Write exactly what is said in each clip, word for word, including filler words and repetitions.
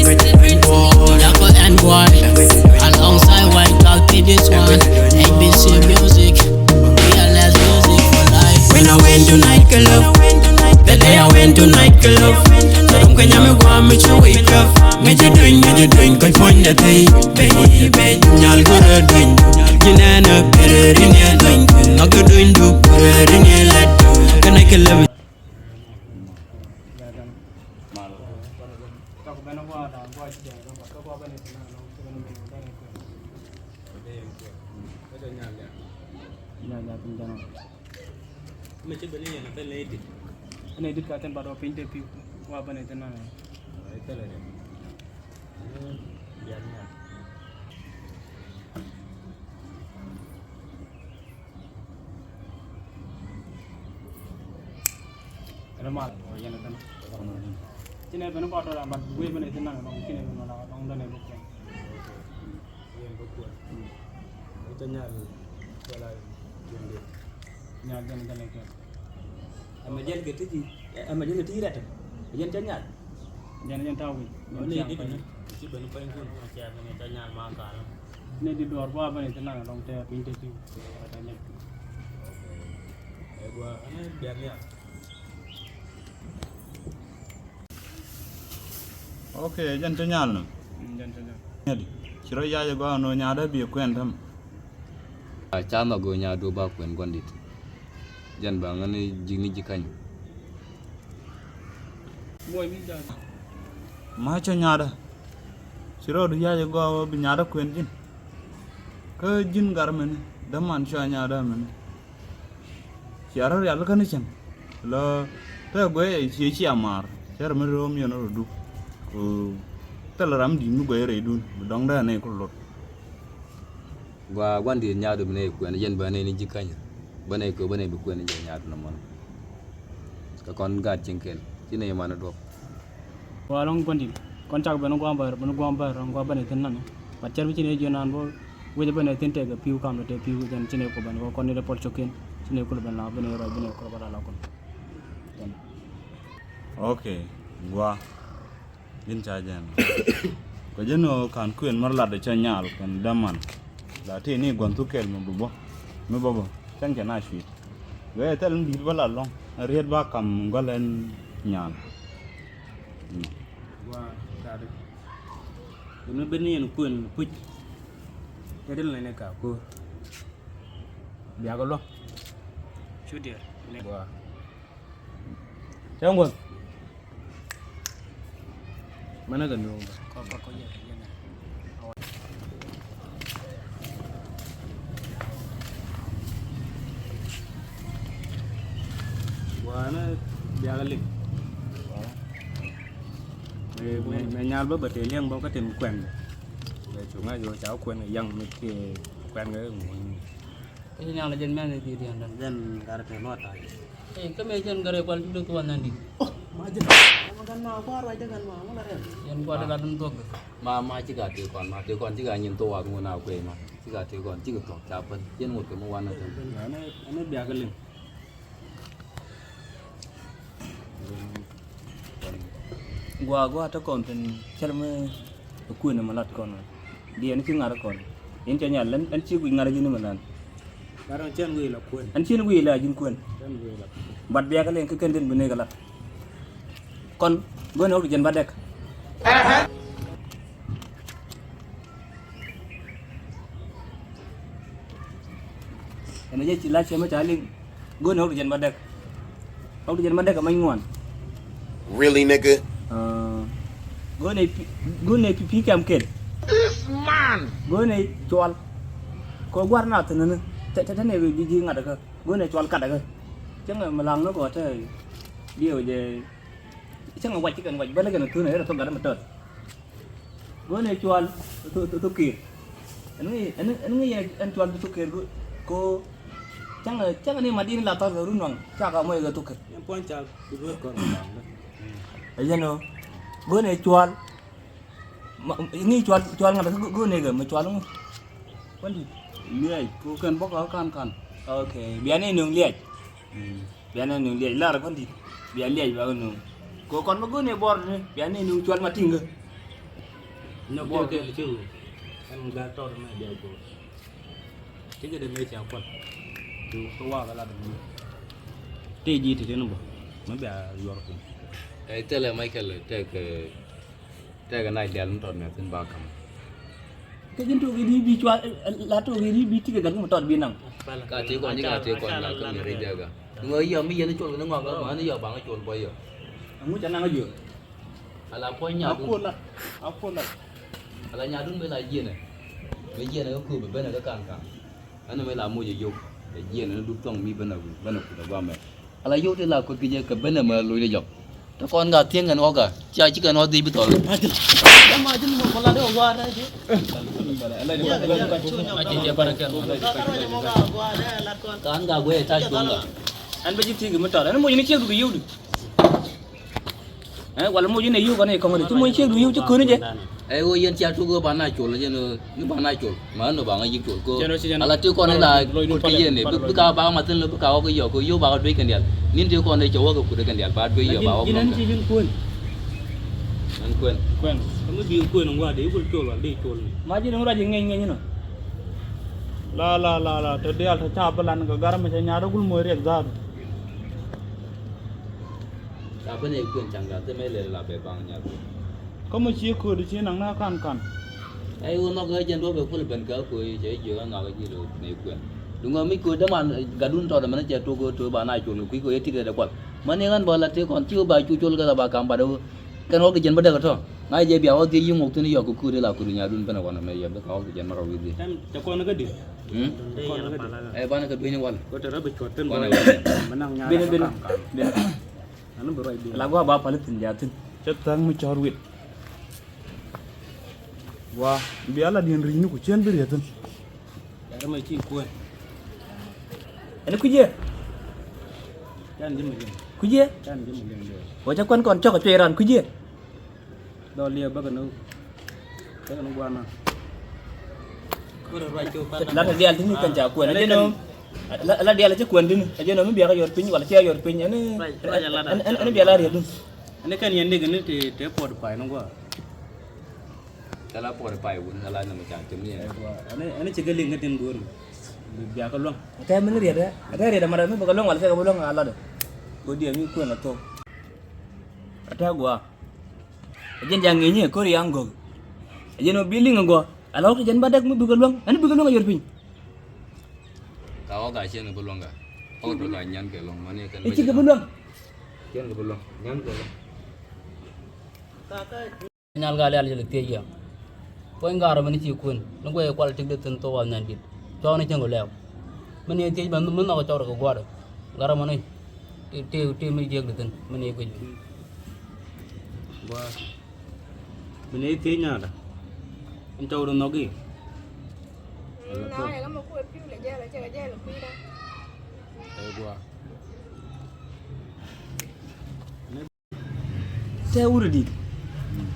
Pretty, pretty. Yako and boy. Alongside White Cloud, P this one. A B C Music. Realize music for life. When I went to nightclub, the day I went to nightclub, so don't kanya me go me to wake up. Me to doing, me to doing, cause point the pay, baby. Nyal go to doing, you know, put it in your doing, not go doing, do put it in your life. Can I kill him? Nya nya tin jana. Mi ci ben yɛn a thil ni dit. Ni dit ka tin bat wa piny te piu. Wa ben a tin na. Ai thil ni. Biar nya. Ɛn mal yɛn a tin. Ci ne ben kɔt ram bat wee ben a tin na dɔŋ ci ne ben na dɔŋ dɔŋ ne bukɛ. Yen bä kuäär. Ɛ cä nyal cɛ la juundit. Nyal jɛn jɛn kɛ. Ɛmɛ jɛn kɛ ti ci, ɛmɛ jɛn kɛ ti rɛt. Jɛn cä nyal. Jɛn jɛn tawi. Ni di ni ci ben pɛn kun kun cɛ ben cä nyal ma ka. Ni di dɔr ba ben ti na dɔŋ tɛ pin te ti. Ɛ gua ɛn biar nyal. Ok, jɛn cä nyal nɔ. Mm, jɛn cä nyal. Nyali. Ci rɔ yac ɛ gɔaa nɔ nyaadä bi kuɛn täm. A ca nhɔk gö nyaadu ba kuɛn guandit. Jɛn ba ŋäni ji̱ ni ji̱ kany. Ma cä nyaadä. Ci rɔ du yac ɛ gɔaa wä bi nyaadä kuɛn ji̱n. Kä ji̱n gar mɛni däman cua nyaadä mɛni. Cia rɔ rial kä ni cäŋ. Lɔ te guey cie cia maar. Cär mi röm yɛn rɔ duk. Ku thil ram di̱t mi guey rɛydun bi dɔŋdɛ ni ku lot. Gua guan di̱t nyaadu bi nɛy kuɛn yɛn bä nɛy ni ji̱ känyä. Bä nɛy kö bä nɛy bi kuɛn yɛn nyaadu nɔmɔn. Kä kɔn gaat cieŋ kɛl ci nɛy man duɔ̱p. Wa lɔŋ guandil kɔn cak ben guam bär ben guam bär rɔŋ gua ben ithin nan. Bat cɛr bi ci ne jiö nan bo wec ben ithin tek piu kam de te piu jɛn ci ne ko ben ko kɔn ni de pol chokin ci ne kul ben la ben rɔ ben ko ba la kon. Ok, gua. Din ca jɛn. Ko jɛn o kan kuen mar lat de ca nyal kan daman. La ti ni guan tu kel mi bo. Mi bo bo. Cɛn cɛ na sweet. Wee thɛl ni dit ba la lɔŋ. Riet ba kam gɔl ɛn nyal. Wa tadi. Ni ben ni en kuen puc. Te dil ne ka ko. Biaga lɔ. Cu dier. Wa. Cɛ ŋuɔth. Mɛnɛ kɛ nuɔ̱ŋ bä. Gua̱a̱nä biakä liŋ. Mɛ, mɛ, mɛ nyal bä bä tëë liɛŋ bä kä tin kuɛn. Mɛ cuŋä jɔ ca kuɛn kɛ yaŋ mi kiɛ kuɛn kɛ ŋuɔ̱n. Kä ci nyal jɛn mɛn i̱ thi̱i̱t yɛn däŋ. Jɛn gat tɛ luɔt ta̱a̱. Ɛ kä mëë jɛn gat rɛy kual cuk dee thuɔɔn nɛn di̱t. Ma jɛn. Ma gan ma kuaar wa jɛ gan ma ma gat rɛy. Jɛn kuat lat dun thuɔk. Ma ma ci gat tëë kɔn ma tëë kɔn ci gat nyin thuɔk wa ŋun a kuëë ma ci gat tëë kɔn ci kɛ thuɔk ca pän jɛn ŋut kɛ mi wan na tɛn. Ɛn ɛ biak liŋ. Gua gua te kɔn thin cɛl mi kuën mi lat kɔn. Diɛn ci ŋar kɔn. In cɛ nyal ɛn ci guic ŋar ji̱n mi lan. Ŋar ɛn cɛn guic la kuën. Ɛn cin guic la ji̱n kuën. Cɛn guic la kuën. Bat biak leŋ kä kɛn din bi nek lat. Kɔn guën ɛ wä bi jɛn ba dɛk. Ɛn a jɛ ci la cɛ mɛ ca liŋ. Go̱o̱nɛ wä bi jɛn ba dɛk. Wä bi jɛn ba dɛk a many ŋuan. Really, nigga? Go̱o̱nɛ pi, go̱o̱nɛ pi, pi kɛm ken. This man. Go̱o̱nɛ cual. Kɔ guar na thin ni. Tɛ, tɛ, tɛ ne bi, bi, bi ŋa̱t kä. Go̱o̱nɛ cual kat kä. Cäŋ mi laŋ ni kɔ tɛ. Diɛ wä jɛ. Cäŋ wac ci kɛn wac bä lɛ kɛn thun ɛ rɛ thok gat mi tɔt. Go̱o̱nɛ cual thok, thok, thok kir. Ɛn ŋi̱i̱c, ɛn, ɛn ŋi̱i̱c ɛn cual thok kir ko. Cäŋ, cäŋ ni ma din la thɔr kɛ run waŋ ca ka mɔc kɛ thok kir. Ɛn puɔ̱ny ca bi duer kɔr waŋ. Ɛ jɛn ɔ. Go̱o̱nɛ cual. Ma, ŋi̱i̱c cual, cual ŋa̱t kɛ go̱o̱nɛ kɛ mi cual ŋu. Kuan di. Liɛc ko kɛn bɔk kan kan. Ok. Bian ni nuŋ liɛc. Bian ni nuŋ liɛc lar kɔn dit. Bia liɛc ba nuŋ. Ko kɔn ma go̱o̱n i̱ bɔr ni bia ni nuŋ cual ma tiŋ kä. Nɔ bɔ kɛ li cik ru. Ɛn gat tɔt mɛ bia jɔɔc. Cikɛ dee mëë ca kuan. Ti ti waak ala dee mɛ. Tëë ji̱ ti tin bɔ mɛ bia yuɔr piny. Ɛ thilɛ Michael tɛk tɛk nac dial mi tɔt mɛ thin ba kam. Kä ji̱n tok i̱ bi cua la tok i̱ bi tikɛ gat mi tɔt bi naŋ. Ka ti kɔn ji̱ ka ti kɔn gat kä mi ri dɛga. Ŋɔ yɔ mi yɛn col kɛ ni ŋɔak kä mɛ ni yɔ baŋ col bɔ yɔ. Aŋu ca naŋ a jiö. Ala puɔ̱ny nyadun. A kuɔl la. A kuɔl la. Ala nyadun mëë la jiɛnɛ. Mëë jiɛnɛ kä kööp benɛ kä kan kan. Ɛn mëë la moc a yio̱w. Ɛ jiɛnɛ ni dup thɔŋ mi benɛ benɛ kut a guamɛ. Ala yio̱w ti la kueth ki jɛ kɛ benɛ mɛ loc ni jɔk. Te kɔn ka thieŋ kɛn ɣɔka. Cia ci kɛn ɣɔk dhiec bi thɔl. Kan ka guɛ tac kuɔn ka. Ɛn bɛ ji̱ thiek mi tɔt ɛn moc ni ciek du kɛ yio̱w du. Ɛ wala moc inɛ yiw kɔn ikɔŋ ri ci moc ciek du yiw ci köni jɛ. Ɛ ɣöö yɛn cia tuk ɣöö ba na col jɛn ɣöö ni ba na col ma ɣän ɣöö ba ŋa yi̱k col ko. Ala ti kɔn ila kut kɛ yɛn ni bi ka ba ma thin lo bi ka wä kɛ yɔk kɛ yio̱w ba kɛ duec kɛn dial. Nin ti kɔn ila cɛ wä kɛ kut kɛn dial ba duec yɔk ba wä kɛ yɔk. Ɛn kuɛn. Kuɛn. Kɛ mi bi kuɛn ŋuat di ikul col wal di col ni. Ma ji̱n ŋuat di ŋeny ŋeny inɔ. La la la la te dial te ca bi lan kɛ gar mi cɛ nyaat ikul moc riɛk dhaadu. Ca ben ɛ kuën caŋ gat thimɛ lɛl la bɛ baŋ nyal. Kä mɔ cie köödi cie naŋ na kan kan. Ɛ iwä nhɔk ɛ jɛn duɔ̱p ɛ kul ben kä köödi cɛ jiök ɛ nhɔk ɛ ji̱ lo̱o̱ nɛ kuën. Duŋ ɛ mi köödi däman gatdun tɔt ɛmɛn cɛ tok ɛ to̱o̱ ba na cuɔl kɛ kui̱ kɛ ɛ tik rɛt ɛ kual. Mani ɣän bä la tëë kɔn ci wä ba cu col kɛ la ba kam bat ɛ wä. Kɛn wä kɛ jɛn bä däk ɛ tɔ ŋa̱c jɛ bia wä dhiec yiŋ wok thi̱n yɔk kɛ köödi la köödi nyadun ben ɛ kɔn ɛmɛ yɛ bi ka wä kɛ jɛn mɛ rɔ wi̱i̱ dhiec. Tɛ kɔn kä di. Ɛ banɛ kɛ dueny wal. Bini bini bini. La gua ba pali thin ja thin. Cɛ thaŋ mi cɔr wit. Wa bia la diɛn ri̱ny ni ku cien bi riɛ thin. Ɛn kujiɛ. Kujiɛ. Wa cɛ kuɛn kɔn cɔk cuɛ ran kujiɛ. Dhɔl liɛ bäkɛ ni bäkɛ ni guana. La ta dial ti ni kɛn ca kuɛn a jɛ nɔ. La dial a cɛ kuɛn ti ni a jɛ nɔ mi biak a yɔr piny wala cɛ a yɔr piny ɛn ɛn biak la riɛ dun. Ɛn kɛn yɛn dik ni ti ti puɔt pay ni gua. Kɛ la puɔt pay wun kɛ la ni mi ca tim ni ɛn. Ɛn cɛ kɛ liŋ kɛ tin guur mi biak kɛ luäŋ. Kɛ mi ni riɛ dɛ a tɛ riɛ dɛ ma dɛ mi bäkɛ luäŋ wala cɛ kɛ bi luäŋ a la dɛ. Ko diɛ mi kuɛn a thok. A tɛ gua. A jɛn ja̱ ŋi̱i̱c ni ko̱r ya̱ŋ gɔ̱k. A jɛn ɔ bi liŋ a gɔ̱ a la ɣɔk ti jɛn ba däk mi bikɛ luäŋ ɛn bikɛ luäŋ a yɔr piny. Ka ɣɔk a cieŋ kɛ bi luäŋ ka ɣɔk dɔ̱k a nyan kɛ luäŋ mani kɛn. I̱ cikɛ bi luäŋ. Cieŋ kɛ bi luäŋ nyan kɛ luäŋ. Nyal ka lial jɛ lɛ thiec yɛ. Puɔ̱ny garɔ mɛn ci kuën ni guɛy kual tik di thin thok a nyan dit. Cɔɔn i̱ cieŋ kɛ lɛɛw. Mɛn i̱ thiec mɛn nhɔk cɔɔr kɛ gua̱dɛ. Garɔ mɛn i̱ ti ti ti mi jiɛk di thin mɛn i̱ guic. Gua̱a̱. Mɛn i̱ thiec nyaatdä. In cɔɔr in nhɔk i̱. Ɛ gua̱a̱. Tɛ wurɛ dit.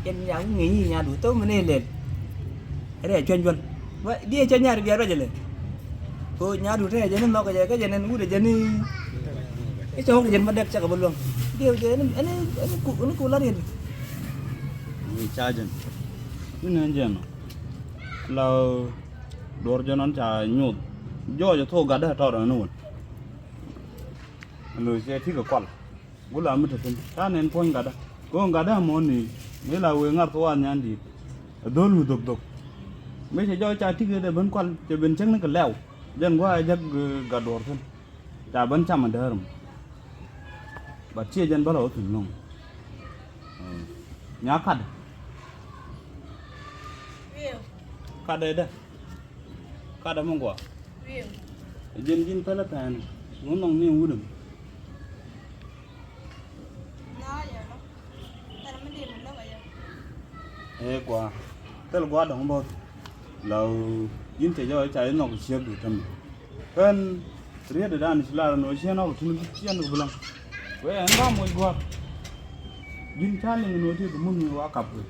Ɛn ya ŋi̱eec nyi nyadu thok mi ni lɛl. Rɛ cuɛn juɔn. Wa diɛ cɛ nyadu bia ruacɛ lɛ. Ko nyadu tɛ jɛ ni nhɔk jɛ kä jɛ ni wurɛ jɛ ni. I̱ cɛ wä kɛ jɛ ni ma dɛk cɛ kɛ bi luäŋ. Diɛ jɛ ni ɛn ni ku ɛn ni ku la riet. Ni ca jɛn. Ni nɛ jɛn. La duɔr jɛ nɔn ca nyuth. Jɔɔc thok gatdä tɔɔr ɛn ni wun. Ɛn lo cɛ ti kɛ kual. Gula mi te thi̱n ta̱a̱ nɛn puɔ̱ny gatdä. Go̱o̱ŋ gatdä amuɔ̱ɔ̱n ni mi la wee ŋa̱r thok a nyan di̱i̱t. Ɛ dho̱l mi dhok dhok. Mi cɛ jɔk ca ti̱kɛ dee ben kual cɛ ben cäŋ ni kɛ lɛw. Jɛn gua̱a̱ ɛ jäk gat duɔ̱ɔ̱r thi̱n. Ca ben cam ɛ däär mi. Bat ciɛ jɛn bä la wä thi̱n lo̱ŋ. Nya katdɛ. Katdɛ dɛ. Katdɛ mi gua. Jɛn ji̱n pälä pɛn ŋun nɔŋ ni wudäm. Ɛ gua thil gua dɔ̱ŋ bo̱th. La ji̱n cɛ jɔɔc ca ji̱ nhɔk ciek du tämɛ. Pen riet dan ci lar ni wä ciɛ nhɔk tin ciɛ nhɔk bilaŋ. Wee ɛn ba moc gua. Ji̱n ca liŋ ni wä ti bi mun mi wa kap wee.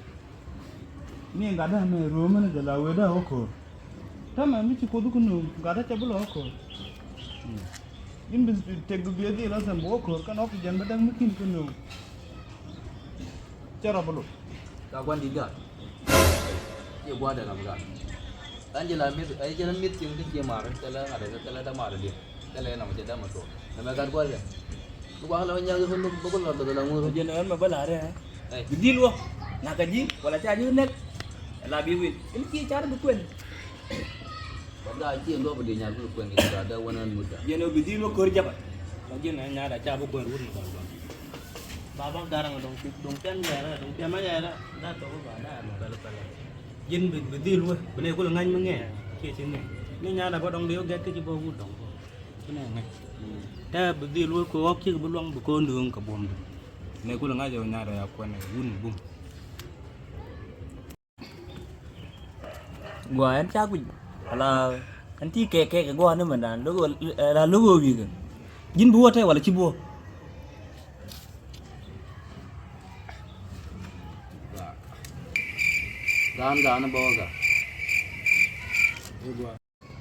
Ni gatdä mɛ ruɔ̱mä ni jɛ la wee dä wä ko̱r. Tämɛ mi ci Kuoth kä nööŋ gatdä cɛ bi lɔ wä ko̱r. In bi tek bi biɛ dhil a thɛm bi wä ko̱r kɛn oxygen bä däk mi kin kä nööŋ. Cɛ rɔ bi lot. Ka gua̱n di̱t gat. Gua̱a̱dɛ ram gat. Kan jɛ la mi̱th, ɛ jɛ la mi̱th cieŋ kä cie mar, thilɛ ŋa̱t, thilɛ dämaar diɛ. Thilɛ nɔmɔ cɛ dämɛ tuɔɔk. Nɛmɛ gat gua̱a̱dɛ. Bi gua̱a̱k la wä nya̱k i̱ kä luk, bi ku lɔt bɛ la ŋuur. Jɛ nɛ ɣän mɛ bä la̱rɛ. Ɛ. Bi dhil wä. Nakä ji̱, wala ca ji̱ nɛk. La bi win. In ci car bi kuɛn. Gat gaa cie nduɔp bi di nyal bi kuɛn kɛ gat dee wän ɣän mut gat. Jɛ nɛ bi dhil wä ko̱r japat. La jɛ nɛ nya̱a̱t a ca bi kuɛn wut ni kɔn kɔn. Baba Garaŋ dɔŋ, dɔŋ piɛn yɛrɛ, dɔŋ piɛn ma yɛrɛ. Daa tɔk ba daa ma pɛl pɛl. Ji̱n bi, bi dhil wä, bi nɛ kul ŋa̱ny mi ŋɛɛ, kiɛ ci ŋɛɛ. Mi nya̱a̱da bä dɔŋ di wä gɛt kä ci bä wut dɔŋ bä. Bi nɛ ŋa̱ny. Tɛ bi dhil wä kɛ ɣɔk cik bi luaŋ bi ko̱n duŋ kɛ buɔ̱m duŋ. Nɛ kul ŋa̱c ɛ wä nya̱a̱da ya kuɛn ɛ wun bum. Gua ɛn ca guic ala ɛn ti kɛ kɛ kɛ gua ni mɛ dan logo la logo wi kɛ. Ji̱n bi wä tɛ wala ci bi wä. Gaan gaan bä wä ga.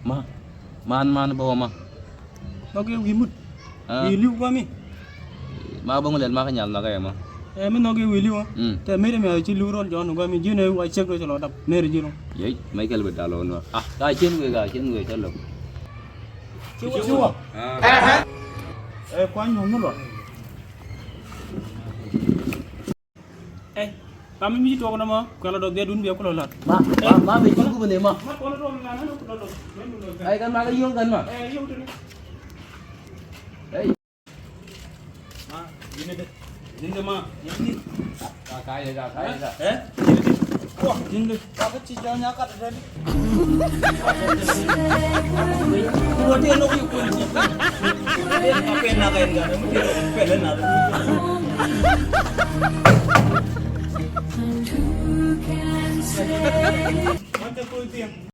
Ma man man bä wä ma. Nɔk yɛ wi̱i̱ mut. Ah. Wi̱i̱ li̱w guami. Ma bä ŋu lɛl ma kä nyal ma kä yɛ ma. Ɛ mi nɔk yɛ wi̱i̱ li̱w a. Mm. Tɛ meri mi a ci li̱w rɔl jɔn guami ji̱n ɛ wa cek rɔ cɛ lɔ dap meri ji̱n rɔ. Yey ma ikɛl bi dal wä nua. Ah ka cien wek a cien wek cɛ lɔ. Ci wä ci wä. Ah. Ɛ kuany mɔ mi lɔ. Ɛ, kam mi mi ci tuɔk nɔmɔ kuɛl dɔk dhiadun bia kulɔ lat. Ma ma ma mi ci gup ni ma. Ma kuɛl dɔk na na kulɔ dɔk. Ai kan ma ka yong kan ma. Ɛ yong tuni. Ai. Ma yini de. Yini de ma yini. Ka ka ye ka ka ye ka. Ɛ yini de. Wa yini de. Ka ba ci jɔ nya ka de.